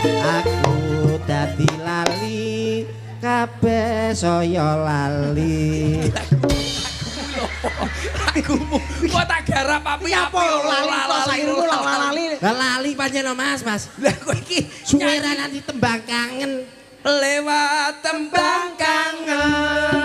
Aku dadi lali, kabeh saya lali. Lagumu kok tak garap api Apa api lali kok sairmu lali. Lah lali pancen no, Mas, Mas. Lah kowe iki Suwe ra nanti tembang kangen. Lewat tembang kangen.